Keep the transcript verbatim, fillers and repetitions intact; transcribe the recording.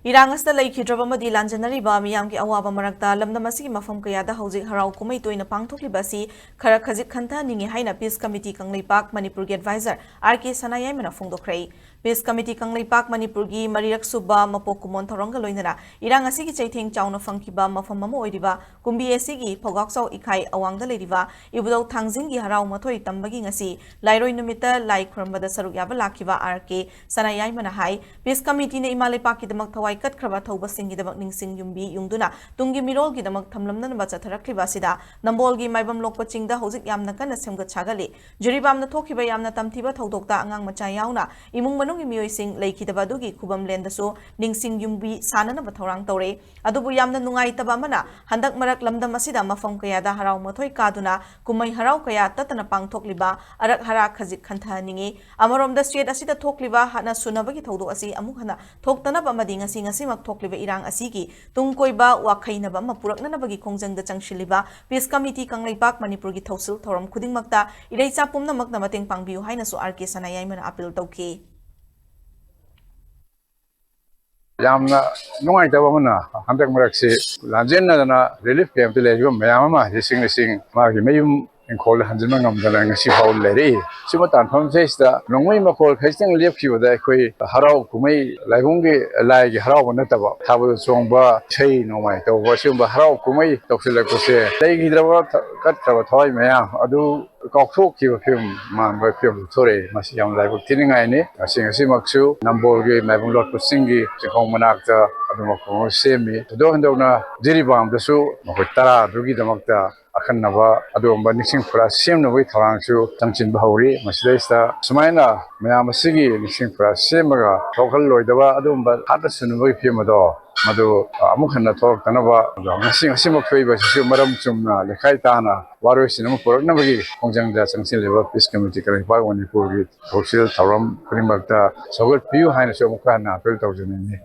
ꯏꯔꯥꯡ ꯑꯁꯤꯗ ꯂꯩꯈꯤꯗ꯭ꯔꯕ ꯑꯃꯗꯤ ꯂꯥꯟꯖꯦꯟꯅꯔꯤꯕ ꯃꯤꯌꯥꯝꯒꯤ ꯑꯋꯥꯕ ꯃꯔꯛꯇ ꯂꯝꯗꯝ ꯑꯁꯤꯒꯤ ꯃꯐꯝ ꯀꯌꯥꯗ ꯍꯧꯖꯤꯛ ꯍꯔꯥꯎ ꯀꯨꯝꯍꯩ ꯇꯣꯏꯅ ꯄꯥꯡꯊꯣꯛꯂꯤꯕ ꯑꯁꯤ ꯈꯔ ꯈꯖꯤꯛ ꯈꯟꯊꯍꯟꯅꯤꯡꯏ ꯍꯥꯏꯅ Peace Committee ꯀꯪꯂꯩꯄꯥꯛ ꯃꯅꯤꯄꯨꯔꯒꯤ advisor R K ꯁꯅꯥꯌꯥꯏꯃꯅ ꯐꯣꯡꯗꯣꯛꯈ꯭ꯔꯦ꯫ Peace Committee Kangleipak ꯃꯅꯤꯄꯨꯔꯒꯤ ꯃꯔꯤꯔꯛ ꯁꯨꯕ ꯃꯄꯣꯛ ꯀꯨꯝꯑꯣꯟ ꯊꯧꯔꯝꯒ ꯂꯣꯏꯅꯅ ꯏꯔꯥꯡ ꯑꯁꯤꯒꯤ ꯆꯩꯊꯦꯡ ꯆꯥꯎꯅ ꯐꯪꯈꯤꯕ ꯃꯐꯝ ꯑꯃ ꯑꯣꯏꯔꯤꯕ ꯀꯨꯝꯕꯤ ꯑꯦꯁꯤꯒꯤ ꯐꯧꯒꯥꯛꯆꯥꯎ ꯏꯈꯥꯏ ꯑꯋꯥꯡꯗ ꯂꯩꯔꯤꯕ ꯏꯕꯨꯙꯧ ꯊꯥꯡꯖꯤꯡꯒꯤ ꯍꯔꯥꯎ ꯃꯊꯣꯏ ꯇꯝꯕꯒꯤ ꯉꯁꯤ ꯂꯥꯏꯔꯣꯏ ꯅꯨꯃꯤꯠꯇ ꯂꯥꯏ ꯈꯨꯔꯨꯝꯕꯗ ꯁꯔꯨꯛ ꯌꯥꯕ ꯂꯥꯛꯈꯤꯕ R K ꯁꯅꯥꯌꯥꯏꯃꯅ ꯍꯥꯏ, Peace Committeeꯅ ꯏꯃꯥ ꯂꯩꯄꯥꯛꯀꯤꯗꯃꯛ ꯊꯋꯥꯏ ꯀꯠꯈ꯭ꯔꯕ ꯊꯧꯕꯁꯤꯡꯒꯤꯗꯃꯛ ꯅꯤꯡꯁꯤꯡ ꯌꯨꯝꯕꯤ ꯌꯨꯡꯗꯨꯅ ꯇꯨꯡꯒꯤ ꯃꯤꯔꯣꯜꯒꯤꯗꯃꯛ ꯊꯝꯂꯝꯅꯅꯕ ꯆꯠꯊꯔꯛꯂꯤꯕ ꯑꯁꯤꯗ ꯅꯝꯕꯣꯜꯒꯤ ꯃꯥꯏꯕꯝ ꯂꯣꯛꯄ ꯆꯤꯡꯗ ꯍꯧꯖꯤꯛ ꯌꯥꯝꯅ ꯀꯟꯅ ꯁꯦꯝꯒꯠ ꯁꯥꯒꯠꯂꯤ꯫ ꯖꯤꯔꯤꯕꯥꯝꯗ ꯊꯣꯛꯈꯤꯕ ꯌꯥꯝꯅ ꯇꯝꯊꯤꯕ ꯊꯧꯗꯣꯛꯇ ꯑꯉꯥꯡ ꯃꯆꯥ ꯌꯥꯎꯅ ꯏꯃꯨꯡ ꯃꯅꯨꯡꯒꯤ ꯃꯤꯑꯣꯏꯁꯤꯡ ꯂꯩꯈꯤꯗꯕ ꯑꯗꯨꯒꯤ ꯈꯨꯕꯝ ꯂꯦꯟꯗꯁꯨ ꯅꯤꯡꯁꯤꯡ ꯌꯨꯝꯕꯤ ꯁꯥꯅꯅꯕ ꯊꯧꯔꯥꯡ ꯇꯧꯔꯦ꯫ ꯑꯗꯨꯕꯨ ꯌꯥꯝꯅ ꯅꯨꯡꯉꯥꯏꯇꯕ ꯑꯃꯅ, ꯍꯟꯗꯛ ꯃꯔꯛ ꯂꯝꯗꯝ ꯑꯁꯤꯗ ꯃꯐꯝ ꯀꯌꯥꯗ ꯍꯔꯥꯎ ꯃꯊꯣꯏ ꯀꯥꯗꯨꯅ ꯀꯨꯝꯍꯩ ꯍꯔꯥꯎ ꯀꯌꯥ ꯇꯠꯇꯅ ꯄꯥꯡꯊꯣꯛꯂꯤꯕ ꯑꯔꯛ ꯍꯔꯥꯛ ꯈꯖꯤꯛ ꯈꯟꯊꯍꯟꯅꯤꯡꯏ꯫ ꯑꯃꯔꯣꯝꯗ, state ꯑꯁꯤꯗ ꯊꯣꯛꯂꯤꯕ ꯍꯥꯠꯅ ꯁꯨꯅꯕꯒꯤ ꯊꯧꯗꯣꯛ ꯑꯁꯤ ꯑꯃꯨꯛ ꯍꯟꯅ ꯊꯣꯛꯇꯅꯕ ꯑꯃꯗꯤ ꯉꯁꯤ ꯉꯁꯤꯃꯛ ꯊꯣꯛꯂꯤꯕ ꯏꯔꯥꯡ ꯑꯁꯤꯒꯤ ꯇꯨꯡ ꯀꯣꯏꯕ ꯋꯥꯈꯩꯅꯕ ꯑꯃ ꯄꯨꯔꯛꯅꯅꯕꯒꯤ ꯈꯣꯡꯖꯪꯗ ꯆꯪꯁꯤꯜꯂꯤꯕ Peace Committee ꯀꯪꯂꯩꯄꯥꯛ ꯃꯅꯤꯄꯨꯔꯒꯤ ꯊꯧꯁꯤꯜ ꯊꯧꯔꯝ ꯈꯨꯗꯤꯡꯃꯛꯇ ꯏꯔꯩꯆꯥ ꯄꯨꯝꯅꯃꯛꯅ ꯃꯇꯦꯡ ꯄꯥꯡꯕꯤꯌꯨ ꯍꯥꯏꯅꯁꯨ R K ꯁꯅꯥꯌꯥꯏꯃꯅ appeal ꯇꯧꯈꯤ꯫ ꯌꯥꯝꯅ ꯅꯨꯡꯉꯥꯏꯇꯕ ꯑꯃꯅ, ꯍꯟꯗꯛ ꯃꯔꯛꯁꯤ ꯂꯥꯟꯖꯦꯟꯅꯗꯅ relief camp ꯇ ꯂꯩꯔꯤꯕ ꯃꯌꯥꯝ ꯑꯃ ꯂꯤꯁꯤꯡ ꯂꯤꯁꯤꯡ ꯃꯥꯒꯤ ꯃꯌꯨꯝ ꯏꯪꯈꯣꯜꯗ ꯍꯟꯖꯤꯟꯕ ꯉꯝꯗꯅ ꯉꯁꯤ ꯐꯥꯎ ꯂꯩꯔꯛꯏ꯫ ꯁꯤꯒꯨꯝꯕ ꯇꯥꯟꯐꯝꯁꯤꯗꯩꯁꯤꯗ ꯅꯣꯡꯃꯩ ꯃꯈꯣꯜ ꯈꯖꯤꯛꯇꯪ ꯂꯦꯞꯈꯤꯕꯗ ꯑꯩꯈꯣꯏ ꯍꯔꯥꯎ ꯀꯨꯝꯍꯩ ꯂꯥꯏꯕꯨꯡꯒꯤ ꯂꯥꯏꯒꯤ ꯍꯔꯥꯎꯕ ꯅꯠꯇꯕ ꯊꯥꯕꯜ ꯆꯣꯡꯕ, ꯏꯁꯩ ꯅꯣꯡꯃꯥꯏ ꯇꯧꯕ, ꯁꯤꯒꯨꯝꯕ ꯍꯔꯥꯎ ꯀꯨꯝꯍꯩ ꯇꯧꯁꯤꯜꯂꯛꯄꯁꯦ ꯂꯩꯈꯤꯗ꯭ꯔꯕ ꯊ-, ꯀꯠꯈ꯭ꯔꯕ ꯊꯋꯥꯏ ꯃꯌꯥꯝ ꯑꯗꯨ ꯀꯥꯎꯊꯣꯛꯈꯤꯕ ꯐꯤꯕꯝ ꯃꯥꯟꯕ ꯐꯤꯕꯝ ꯊꯣꯔꯛꯏ꯫ ꯃꯁꯤ ꯌꯥꯝ ꯂꯥꯏꯕꯛ ꯊꯤꯅꯤꯡꯉꯥꯏꯅꯤ꯫ ꯉꯁꯤ ꯉꯁꯤꯃꯛꯁꯨ ꯅꯝꯕꯣꯜꯒꯤ ꯃꯥꯏꯕꯝ ꯂꯣꯠꯄ ꯆꯤꯡꯒꯤ ꯆꯤꯡꯈꯣꯡ ꯃꯅꯥꯛꯇ ꯑꯗꯨꯃꯛ ꯈꯨꯕꯝ ꯁꯦꯝꯃꯤ꯫ ꯊꯣꯏꯗꯣꯛ ꯍꯦꯟꯗꯣꯛꯅ ꯖꯤꯔꯤꯕꯥꯝꯗꯁꯨ ꯃꯈꯣꯏ ꯇꯔꯥꯗꯨꯒꯤꯗꯃꯛꯇ ꯑꯈꯟꯅꯕ ꯑꯗꯨꯒꯨꯝꯕ ꯅꯤꯡꯁꯤꯡ ꯈꯨꯔꯥ ꯁꯦꯝꯅꯕꯒꯤ ꯊꯧꯔꯥꯡꯁꯨ ꯆꯪꯁꯤꯟꯕ ꯍꯧꯔꯤ꯫ ꯃꯁꯤꯗꯩꯁꯤꯗ ꯁꯨꯃꯥꯏꯅ ꯃꯌꯥꯝ ꯑꯁꯤꯒꯤ ꯅꯤꯡꯁꯤꯡ ꯈꯨꯔꯥ ꯁꯦꯝꯃꯒ ꯊꯣꯛꯍꯜꯂꯣꯏꯗꯕ ꯑꯗꯨꯒꯨꯝꯕ ꯍꯥꯠꯅ ꯁꯨꯅꯕꯒꯤ ꯐꯤꯕꯝ ꯑꯗꯣ ꯃꯗꯨ ꯑꯃꯨꯛ ꯍꯟꯅ ꯊꯣꯛꯂꯛꯇꯅꯕ, ꯑꯗꯣ ꯉꯁꯤ, ꯉꯁꯤꯃꯛ ꯊꯣꯛꯏꯕ ꯑꯁꯤꯁꯨ ꯃꯔꯝ ꯆꯨꯝꯅ ꯂꯩꯈꯥꯏ ꯇꯥꯅ ꯋꯥꯔꯣꯏꯁꯤꯟ ꯑꯃ ꯄꯨꯔꯛꯅꯕꯒꯤ ꯈꯣꯡꯖꯪꯗ ꯆꯪꯁꯤꯜꯂꯤꯕ Peace Committee ꯀꯪꯂꯩꯄꯥꯛ ꯃꯅꯤꯄꯨꯔꯒꯤ ꯊꯧꯁꯤꯜ ꯊꯧꯔꯝ ꯈꯨꯗꯤꯡꯃꯛꯇ ꯁꯧꯒꯠꯄꯤꯌꯨ ꯍꯥꯏꯅꯁꯨ ꯑꯃꯨꯛꯀ ꯍꯟꯅ appeal ꯇꯧꯖꯅꯤꯡꯏ꯫